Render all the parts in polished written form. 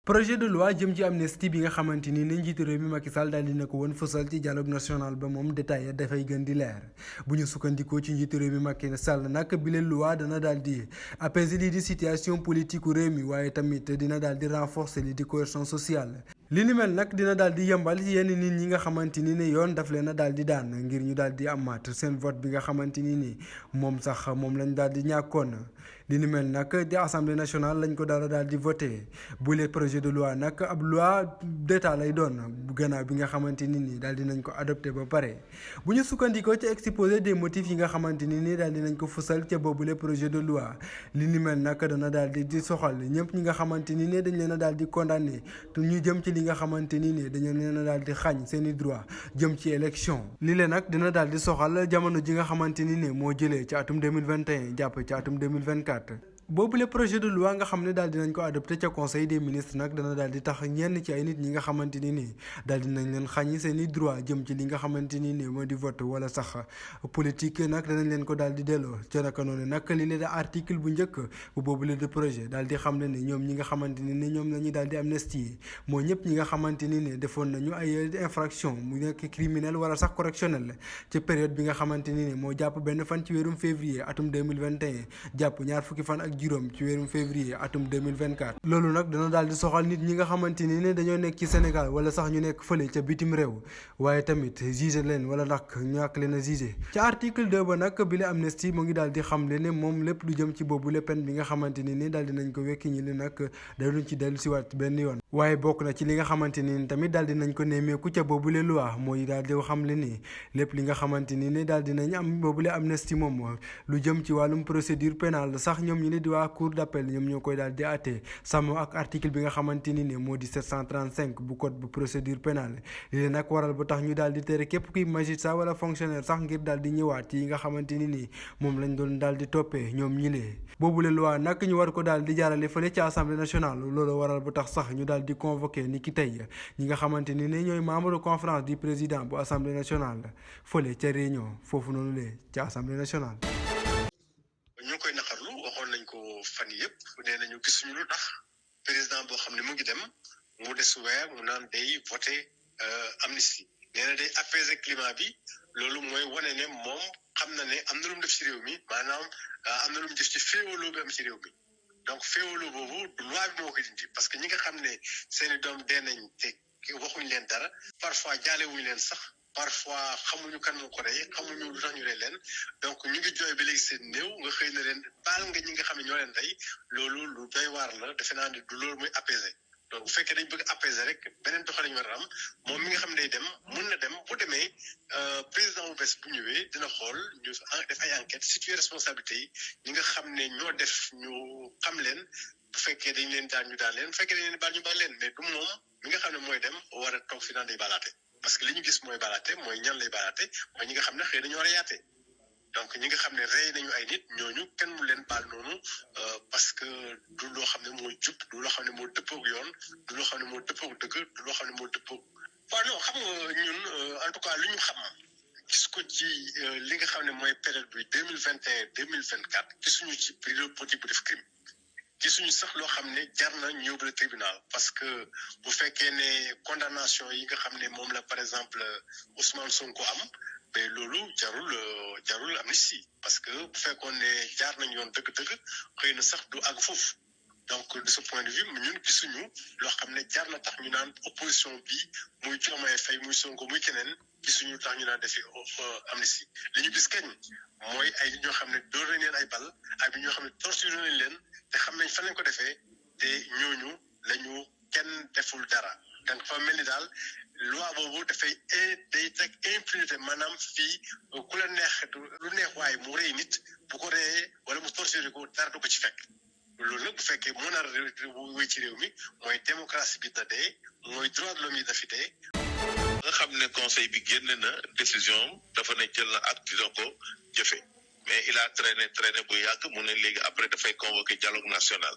projet de loi jëm ci amnistie bi nga xamante ni ne njiitu réew mi Macky Sall daal dina ko woon fësal ci dialogue national ba moom détaillé dafay gën di leer bu ñu sukkandikoo ci njiitu réew mi Macky Sall nag bile loi dana daal di apaiser lii di situation politique réew mi waaye tamit dina daal di renforcer lii di cohésion sociale. li ni mel nag dina daal di yembal yenn nit ñi nga xamante ni ne yoon daf leen a daal di daan ngir ñu daal di amaat seen vote bi nga xamante ni moom sax moom lañ daal di ñàkkoon li ni mel nag di assemblée nationale lañ ko daal di voté bu le projet de loi nag ab loi d'état lay doon gannaaw bi nga xamante ni daal di nañ ko adopté ba pare bu ñu sukkandikoo ci exposé des motifs yi nga xamante ni daal di nañ ko fësal ca boobu le projet de loi li ni mel nag dana daal di soxal ñëpp ñi nga xamante ni dañ leen a daal di condamné te ñu jëm ci li nga xamante ni dañoo leen a daal di xañ seen i droit jëm ci élection li leen nag dina daal di soxal jamono ji nga xamante ni moo jëlee ci atum 2021 jàpp ci atum 2024 boobu le projet de loi nga xam ne daal dinañ ko adopté ca conseil des ministres nag dana daal di tax ñenn ci ay nit ñi nga xamante ni daal dinañ leen xañ seen i droit jëm ci li nga xamante ni moo di vote wala sax politique nag danañ leen ko daal di delloo ca naka noonu nag li leen article bu njëkk bu boobu le de projet daal di xam ne ñoom ñi nga xamante ni ñoom la ñuy daal di amnistie moo ñëpp ñi nga xamante ni defoon nañu ay infraction mu nekk criminel wala sax correctionnel ci période bi nga xamante ni moo jàpp benn fan ci weerum février atum 2021 jàpp ñaar fukki fan ak juróom ci weerum février atum 2024 loolu nag dana daal di soxal nit ñi nga xamante ni dañoo nekk ci Sénégal wala sax ñu nekk fële ca bitim réew waaye tamit jugé leen wala nag ñàkk leen a jugé ca article 2 ba nag bi la amnistie mu ngi daal di xamle ne moom lépp lu jëm ci boobu le peine bi nga xamante ni daal di nañ ko wekki ñi li nag daluñ ci dellu siwaat benn yoon waaye bokk na ci li nga xamante ni tamit daal di nañ ko nemmeeku ca boobu le loi mooy daal di xamle ni lépp li nga xamante ni daal di nañ am boobu le amnistie moom lu jëm ci wàllum procédure pénale sax ñoom ñi di waa cour d'appel ñoom ñoo koy daal di àtte sàmm ak article bi nga xamante ni moo di 735 bu code bu procédure pénale lii nag waral ba tax ñu daal di tere képp kuy magistrat wala fonctionnaire sax ngir daal di ñëwaat ci yi nga xamante ni moom lañ doon daal di toppee ñoom ñi lee boobu le loi nag ñu war ko daal di jaarale fële ci assemblée nationale loolu waral ba tax sax ñu daal di convoqué ni ki tey ñi nga xamante ni ñooy membre de conférence du président bu assemblée nationale fële ca réunion foofu noonu lee ci assemblée nationale. ñu ngi koy naqarlu waxoon nañ ko fan yëpp nee nañu gisuñu lu tax président boo xam ne mu ngi dem mu des weer mu naan day voté amnistie nee na day apaiser climat bi loolu mooy wane ne moom xam na ne am na lu mu def ci réew mi maanaam am na lu mu def ci féewaloo bi am ci réew mi donc féewaloo boobu loi bi moo ko dindi parce que ñi nga xam ne seeni doom dee nañ te waxuñ leen dara parfois jaalewuñ leen sax parfois xamuñu kan moo ko rey xamuñu lu tax ñu rey leen donc ñu ngi jooy ba léegi seen néew nga xëy na leen baal nga ñi nga xam ne ñoo leen rey loolu lu doy waar la defe naa ne du loolu muy apaiser donc bu fekkee dañ bëgg apaiser rek beneen doxalin ñu war a am moom mi nga xam ne day dem mun na dem bu demee président bu bees bu ñëwee dina xool ñu def ay enquête situer responsabilité yi ñi nga xam ne ñoo def ñu xam leen bu fekkee dañ leen daan ñu daan leen bu fekkee dañ leen baal ñu baal leen mais du moom mi nga xam ne mooy dem war a toog fi naan day baalaate parce que li ñu gis mooy baalaate mooy ñan lay baalaate mooy ñi nga xam ne xëy na ñoo reyaate donc ñi nga xam ne rey nañu ay nit ñooñu kenn mu leen baal noonu parce que du loo xam ne moo jub du loo xam ne moo dëppoog yoon du loo xam ne moo dëppoog dëgg du loo xam ne moo dëppoog waaw non xam nga ñun en tout cas lu ñu xam gis ko ci li nga xam ne mooy période bi 2021 2024 gisuñu ci période politique bu def crime gisuñu sax loo xam ne jar na ñu yóbbu le tribunal parce que bu fekkee ne condamnation yi nga xam ne moom la par exemple Ousmane Sonko am mais loolu jarul amnistie parce que bu fekkoon ne jaar nañu yoon dëgg-dëgg xëy na sax du àgg foofu donc de ce point de vue ñun gisuñu loo xam ne jar na tax ñu naan opposition bi muy Diomaye Faye muy Sonko muy keneen gisuñu tax ñu naan defi amnistie li ñu gis kañ mooy ay ñoo xam ne door nañ leen ay bal ay ñoo xam ne torturé nañ leen te xam nañ fan lañ ko defee te ñooñu lañu kenn deful dara donc fa mel ni daal loi boobu dafay day teg impunité maanaam fii ku la neex lu neex waaye mu rëy nit bu ko reyee wala mu torturé ko dara du ko ci fekk loolu nag bu fekkee moo nar wéy ci réew mi mooy démocratie bi na dee mooy droit de l'homme yi dafi dee nga xam ne conseil bi génn na décision dafa ne jël na acte dina ko jëfe mais il a traîné bu yàgg mu ne léegi après dafay convoquer dialogue national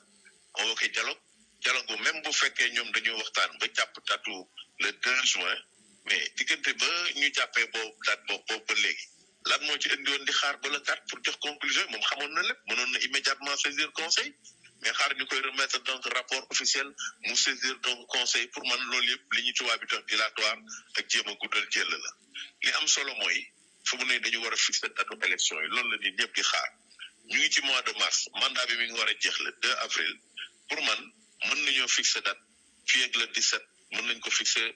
convoquer dialogue bu même bu fekkee ñoom dañuy waxtaan ba jàpp datu le 2 juin mais diggante ba ñu jàppee boobu ba léegi lan moo ci indi woon di xaar ba le 4 pour jox conclusion moom xamoon na lépp mënoon na immédiatement saisir conseil mais xaar ñu koy remettre donc rapport officiel mu saisir donc conseil pour man loolu yëpp li ñu tubaab bi tax dilatoire ak jéem a guddal jël la li am solo mooy fu mu ne dañu war a fixer date élection yi loolu la nit ñëpp di xaar ñu ngi ci mois de mars mandat bi mi ngi war a jeex le 2 avril pour man mën nañoo fixer date fii ak le 17 mën nañ ko fixer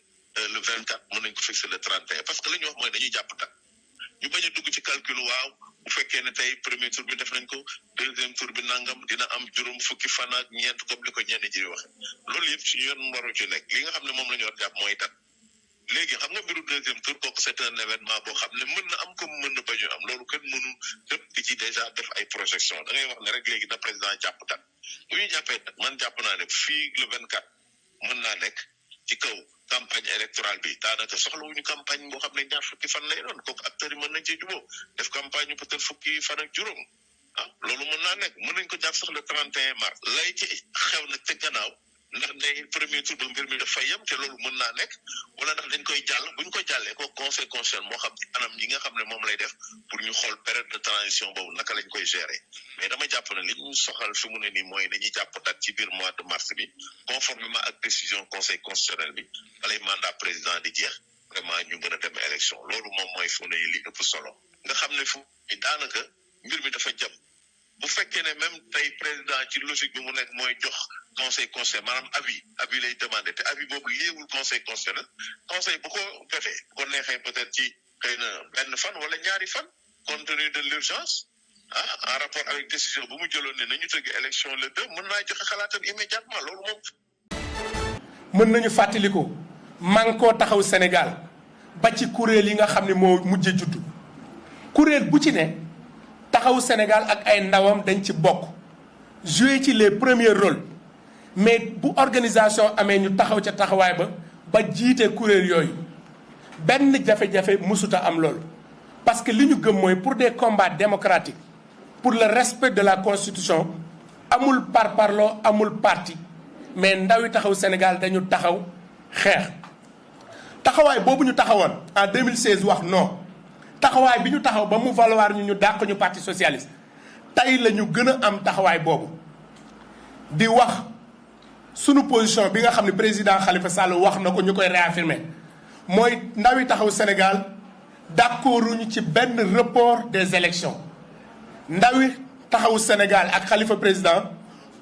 le 24 mën nañ ko fixer le 31 parce que li ñu wax mooy dañuy jàpp date ñu bañ a dugg ci calcul waaw bu fekkee ne tey premier tour bi def nañ ko deuxième tour bi nangam dina am juróom fukki fan ak ñeent comme li ko ñenn ji waxe loolu yëpp ci yoon waru ci nekk li nga xam ne moom la ñu war jàpp mooy date léegi xam nga mbiru deuxième tour kooku c'est un événement boo xam ne mën na am comme mën na bañu am loolu kenn mënu lépp di ci déjà def ay projection da ngay wax ne rek léegi na président jàpp date bu ñu jàppee date man jàpp naa ne fii le 24 mën naa nekk ci kaw campagne électorale bi daanaka soxlawuñu campagne boo xam ne ñaar fukki fan lay doon kooku acteurs yi mën nañ cee jubóo def campagne peut-être fukki fan ak juróom loolu mën naa nekk mën nañ ko jàpp sax le 31 mars lay ci xew nag te gannaaw ndax day premier tour ba mbir mi dafay yem te loolu mën naa nekk wala ndax dañ koy jàll bu ñu ko jàllee ko conseil constitutionnel moo xam ci anam yi nga xam ne moom lay def pour ñu xool période de transition boobu naka lañ koy gérer mais dama jàpp ne li ñu soxal fi mu ne nii mooy nañuy jàpp date ci biir mois de mars bi conformément ak décision conseil constitutionnel bi balay mandat président di jeex vraiment ñu mën a dem élection loolu moom mooy fu mu ne li ëpp solo nga xam ne fu daanaka mbir mi dafa jëm bu fekkee ne même tey président ci logique bi mu nekk mooy jox conseil constitutionnel maanaam avis lay demandé te avis boobu liéewul conseil constitutionnel conseil bu ko defee bu ko neexee peut-être ci xëy na benn fan wala ñaari fan compte tenu de l'urgence en rapport avec décision bu mu jëloon ne nañu tëgg élection le 2 mën naa joxe xalaatam immédiatement loolu moom. mën nañu fàttaliku Manko Taxawu Sénégal ba ci kuréel yi nga xam ne moo mujj juddu kuréel bu ci ne Taxawu Sénégal ak ay ndawam dañ ci bokk jouer ci les premiers rôles mais bu organisation amee ñu taxaw ca taxawaay ba jiite kuréel yooyu benn jafe-jafe mësuta am loolu parce que li ñu gëm mooy pour des combats démocratiques pour le respect de la constitution amul parparloo amul parti mais ndawi Taxawu Sénégal dañu taxaw xeex taxawaay boobu ñu taxawoon en 2016 wax non taxawaay bi ñu taxaw ba mu valoir ñu dàq ñu parti socialiste tey la ñu gën a am taxawaay boobu di wax sunu position bi nga xam ne président Khalifa Sall wax na ko ñu koy réaffirmer mooy ndawi Taxawu Sénégal d'accorduñu ci benn report des élections ndawi Taxawu Sénégal ak Khalifa président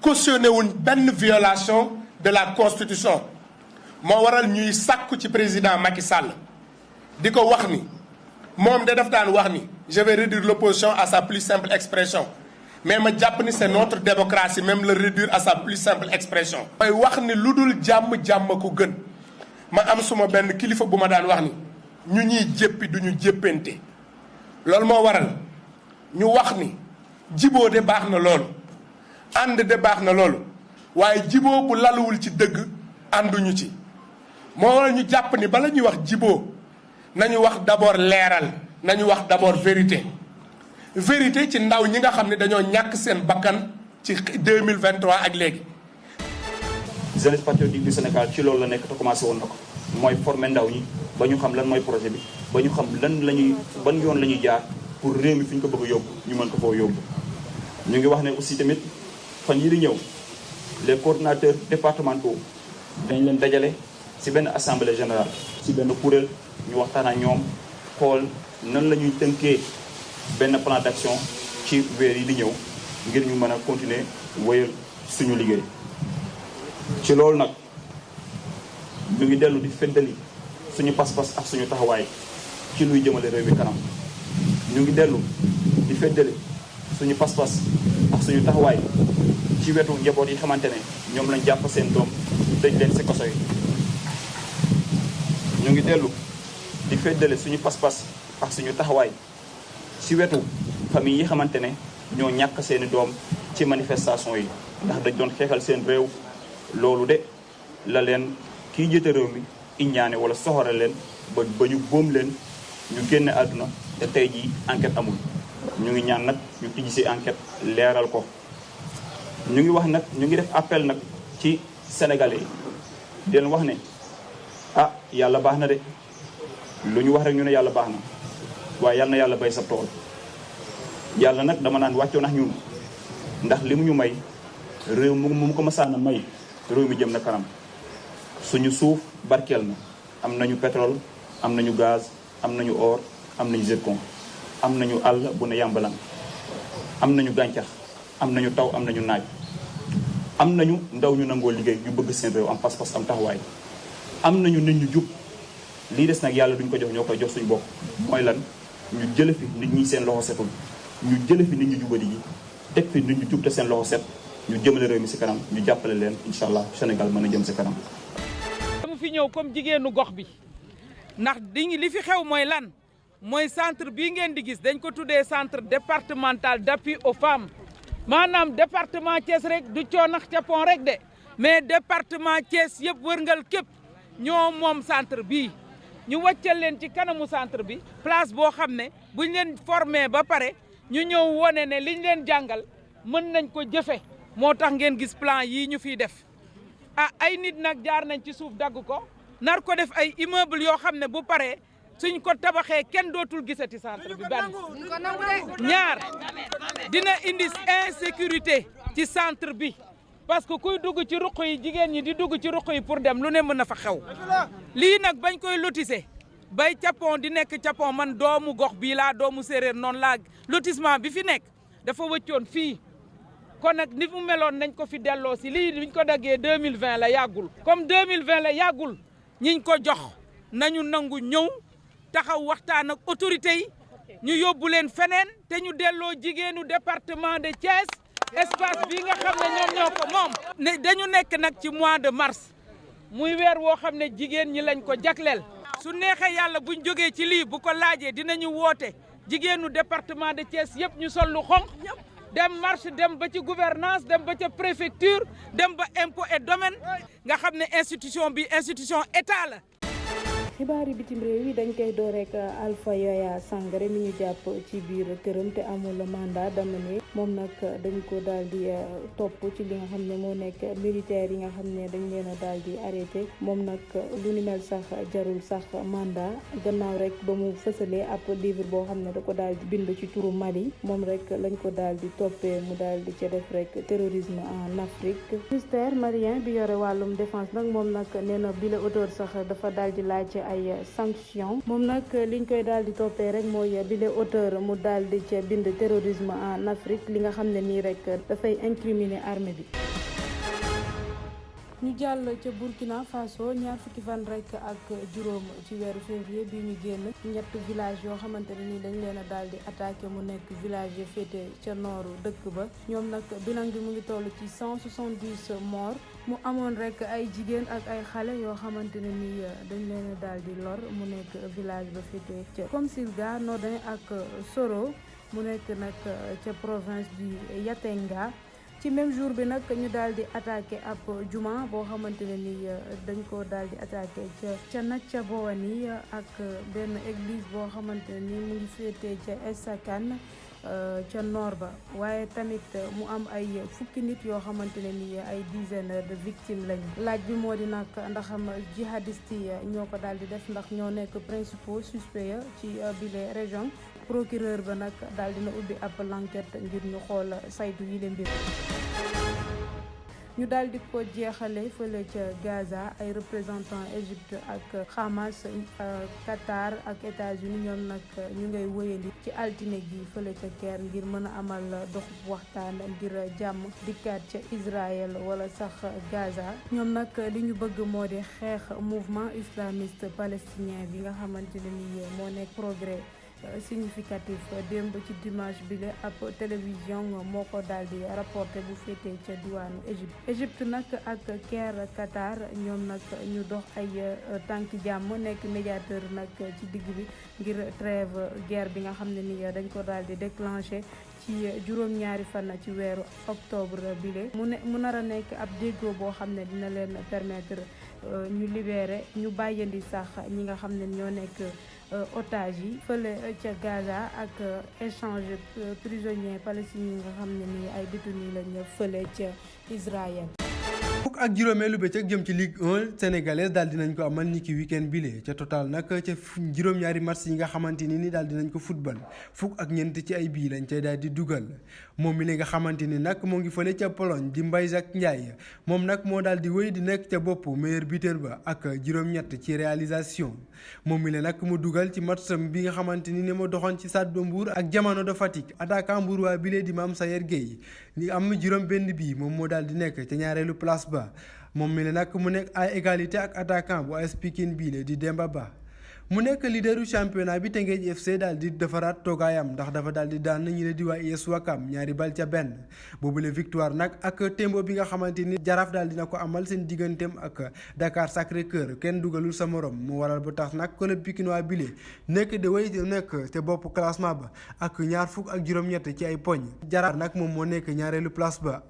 cautionné wuñ benn violation de la constitution moo waral ñuy sàkku ci président Macky Sall di ko wax ni moom de daf daan wax ni je vais réduire l'opposition à sa plus simple expression mais ma jàpp ni c'est notre démocratie même le réduire à sa plus simple expression. mooy wax ni lu dul jàmm ko gën ma am suma benn kilifa bu ma daan wax ni ñu ñuy jéppi duñu jéppante loolu moo waral ñu wax ni jiboo de baax na loolu ànd de baax na loolu waaye jiboo bu laluwul ci dëgg ànduñu ci moo waral ñu jàpp ni bala ñuy wax jiboo nañu wax d'abord leeral nañu wax d'abord vérité ci ndaw ñi nga xam ne dañoo ñàkk seen bakkan ci 2023 ak léegi. jeunesse patriotique du Sénégal ci loolu la nekk te commencé woon na ko mooy former ndaw ñi ba ñu xam lan mooy projet bi ba ñu xam ban yoon la ñuy jaar pour réew mi fi ñu ko bëgg a yóbbu ñu mën ko foo yóbbu. ñu ngi wax ne aussi tamit fan yi di ñëw les coordinateurs départementaux dañ leen dajale ci benn assemblée générale ci benn kuréel ñu waxtaan ak ñoom xool nan la ñuy tënkee benn plan d'action ci weer yi di ñëw ngir ñu mën a continuer wéyal suñu liggéey. ci loolu nag ñu ngi dellu di feddali suñu pas-pas ak suñu taxawaay ci luy jëmale réew mi kanam ñu ngi dellu di feddali suñu pas-pas ak suñu taxawaay ci wetu njaboot yi xamante ne ñoom lañ jàpp seen doom tëj leen ci kaso yi. ñu ngi dellu di feddali suñu pas-pas ak suñu taxawaay ci wetu famille yi xamante ne ñoo ñàkk seeni doom ci manifestation yi ndax dañ doon xeexal seen réew. loolu de la leen kii jiite réew mi iññaane wala soxore leen ba ñu boom leen ñu génne àdduna te tey jii enquête amul ñu ngi ñaan nag ñu tijji ci enquête leeral ko. ñu ngi wax nag ñu ngi def appel nag ci sénégalais yi di leen wax ne yàlla baax na de lu ñu wax rek ñu ne yàlla baax na waaye yàlla na yàlla bay sa tool. yàlla nag dama naan wàccoo nax ñun ndax li mu ñu may réew mu ko masaan a may réew mi jëm na kanam suñu suuf barkeel na am nañu pétrole am nañu gaz am nañu or am nañu zircon am nañu àll bu ne yàmbalan am nañu gàncax am nañu taw am nañu naaj am nañu ndaw ñu nangoo liggéey ñu bëgg seen réew am pas-pas am taxawaay am nañu nit ñu jub lii des nag yàlla duñ ko jox ñoo koy jox suñu bopp mooy lan ñu jële fi nit ñi seen loxo setul ñu jële fi nit ñu jubadi yi teg fi nit ñu jub te seen loxo set ñu jëmale réew mi si kanam ñu jàppale leen incha allah Sénégal mën a jëm si kanam. dama fi ñëw comme jigéenu gox bi ndax li fi xew mooy lan mooy centre bii ngeen di gis dañ ko tuddee centre départemental d'appui aux femmes maanaam département Thiès rek du coonax capon rek de mais département Thiès yëpp wërngal képp ñoo moom centre bii ñu wàccal leen ci kanamu centre bi place boo xam ne buñ leen formé ba pare ñu ñëw wone ne liñ leen jàngal mën nañ ko jëfe moo tax ngeen gis plan yii ñu fiy def ay nit nag jaar nañ ci suuf dagg ko nar ko def ay immeuble yoo xam ne bu paree suñ ko tabaxee kenn dootul gisati centre bi benn ñaar dina indi insécurité ci centre bi parce que kuy dugg ci ruq yi jigéen ñi di dugg ci ruq yi pour dem lu ne mën na fa xew lii nag bañ koy lotissé bay capon di nekk capon man doomu gox bii laa doomu séeréer noonu laa lotissement bi fi nekk dafa wëccoon fii kon nag ni mu meloon nañ ko fi delloo si lii biñ ko daggee 2020 la yàggul comme 2020 la yàggul ñiñ ko jox nañu nangu ñëw taxaw waxtaan ak autorité yi ñu yóbbu leen feneen te ñu delloo jigéenu département de Thiès espace bi nga xam ne ñoom ñoo ko moom ne dañu nekk nag ci mois de mars muy weer woo xam ne jigéen ñi lañ ko jagleel su neexee yàlla buñ jógee ci lii bu ko laajee dinañu woote jigéenu département de Thiès yëpp ñu sol lu xonq dem marche dem ba ci gouvernance dem ba ca préfecture dem ba impôt et domaine nga xam ne institution bi institution état la. xibaari bitim réew yi dañ koy door rek Alpha Yaya Sangaré mi ñu jàpp ci biir këram te amul mandat d'amener moom nag dañ ko daal di topp ci li nga xam ne moo nekk militaire yi nga xam ne dañ leen a daal di arrêté moom nag lu ni mel sax jarul sax mandat gannaaw rek ba mu fësalee ab livre boo xam ne da ko daal di bind ci turu Mali moom rek lañ ko daal di toppee mu daal di ca def rek terrorisme en Afrique. ministère malien bi yore wàllum défense nag moom nag nee na bile auteur sax dafa daal di laaj ay sanction moom nag liñ koy daal di toppee rek mooy bile auteur mu daal di ca bind terrorisme en Afrique li nga xam ne nii rek dafay incriminer armée bi. ñu jàll ca Burkina Faso ñaar fukki fan rek ak juróom ci weeru février bi ñu génn ñett village yoo xamante ne ni dañ leen a daal di attaqué mu nekk village yi féete ca nooru dëkk ba ñoom nag bilan bi mu ngi toll ci 170 morts mu amoon rek ay jigéen ak ay xale yoo xamante ne ni dañ leen a daal di lor mu nekk village ba féete ca Komsilga Nodin ak Soro mu nekk nag ca province du Yatenga. ci même jour bi nag ñu daal di attaqué ab juma boo xamante ne ni dañ ko daal di attaqué ca Natcha Bowani ak benn église boo xamante ne ni mu ngi féetee ca Essakan ca nord ba waaye tamit mu am ay fukki nit yoo xamante ne ni ay dizaine de victimes lañu laaj bi moo di nag ndax jihadiste yi ñoo ko daal di def ndax ñoo nekk principaux suspects ci bile région procureur ba nag daal dina ubbi ab l'enquête ngir ñu xool saytu yi leen mbir ñu daal di ko jeexale fële ca Gaza ay représentant Égypte ak Hamas Qatar ak États-Unis ñoom nag ñu ngay wëyandi ci altine gi fële ca Caire ngir mën a amal doxub waxtaan ngir jàmm dikkaat ca Israël wala sax Gaza ñoom nag li ñu bëgg moo di xeex mouvement islamiste palestinien bi nga xamante ne ni moo nekk progrès significatif démb ci dimanche bi la ab télévision moo ko daal di rapporté bu féetee ca diwaanu Égypte nag ak Caire Qatar ñoom nag ñu dox ay tànki jàmm nekk médiateur nag ci digg bi ngir trêve guerre bi nga xam ne ni dañ ko daal di déclenché ci juróom-ñaari fan ci weeru octobre bi la mu nar a nekk ab déggoo boo xam ne dina leen permettre ñu libéré ñu bàyyandi sax ñi nga xam ne ñoo nekk otage yi fële ca Gaza ak échange prisonniers palestiniens nga xam ne ni ay détenus lañ fële ca Israël. ak juróomeelu bëccëg jëm ci Ligue 1 sénégalaise daal dinañ ko amal ni ki week-end bile ca total nag ca juróom-ñaari match yi nga xamante ni daal dinañ ko football fukk ak ñeent ci ay bii lañ cay daal di dugal moom mi li nga xamante ni nag moo ngi fële ca Pologne di Mbaye Jacques Ndiaye moom nag moo daal di wéy di nekk ca bopp meilleur buteur ba ak juróom-ñett ci réalisation moom mi le nag mu dugal ci match bi nga xamante ni moo doxoon ci Stade de Mbour ak Jamono de Fatick attaquant Mbour waa bile di Mame Sayer Gueye li am juróom benn bii moom moo daal di nekk ca ñaareelu place ba moom mi le nag mu nekk ay égalité ak attaquant bu AS Pikine bii le di Demba Ba mu nekk leaderu championnat bi Teungueth FC daal di defaraat toogaayam ndax dafa daal di daan ñi ne di waa US Ouakam ñaari bal ca benn boobule victoire nag ak tembo bi nga xamante ni Jaraaf daal dina ko amal seen digganteem ak Dakar Sacré-Cœur kenn dugalul sa morom mu waral ba tax nag club pikinois bile nekk de way nekk te bopp classement ba ak ñaar fukk ak juróom-ñett ci ay poñ Jaraaf nag moom moo nekk ñaareelu place ba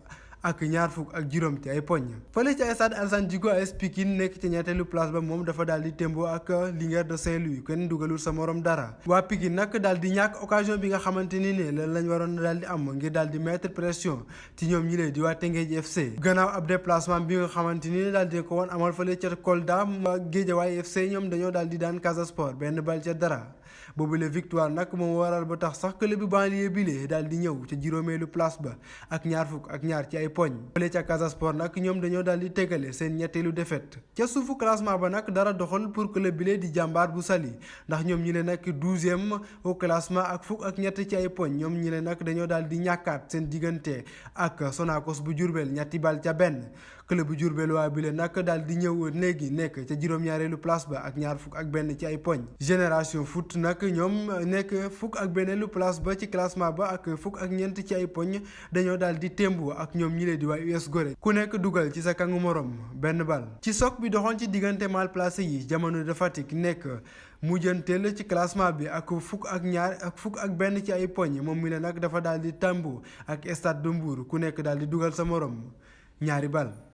ak ñaar fukk ak juróom ci ay poñ fële ci stade Alassane Djigo AS Pikine nekk ci ñetteelu place ba moom dafa daal di témboo ak Linguère de Saint-Louis kenn dugalul sa morom dara waa Pikine nag daal di ñàkk occasion bi nga xamante ni ne lan lañ waroon daal di am ngir daal di mettre pression ci ñoom ñi lee di waa Teungueth FC gannaaw ab déplacement bi nga xamante ni ne daal di ko woon amal fële ca Kolda Guédiawaye FC ñoom dañoo daal di daan Casa Sport benn bal ca dara boobu la victoire nag moom waral ba tax sax club bi banlieue bile daal di ñëw ca juróomeelu place ba ak ñaar fukk ak ñaar ci ay poñ fële ca Casa Sport nag ñoom dañoo daal di tegale seen ñetteelu défaite ca suufu classement ba nag dara doxal pour club bile di Jàmbaar bu Saly ndax ñoom ñi leen nag 12e au classement ak fukk ak ñett ci ay poñ ñoom ñi leen nag dañoo daal di ñàkkaat seen diggante ak Sonacos bu Diourbel ñetti bal ca benn club bu Diourbel waa bile nag daal di ñëw léegi nekk ca juróom-ñaareelu place ba ak ñaar fukk ak benn ci ay poñ Génération Foot nag ñoom nekk fukk ak benneelu place ba ci classement ba ak fukk ak ñeent ci ay poñ dañoo daal di témbu ak ñoom ñi leen di waa US Gorée ku nekk dugal ci sa kangu morom benn bal ci soog bi doxoon ci diggante mal placé yi Jamono de Fatick nekk mujjanteel ci classement bi ak fukk ak benn ci ay poñ moom mi la nag dafa daal di tàmbu ak Stade de Mbour ku nekk daal di dugal sa morom ñaari bal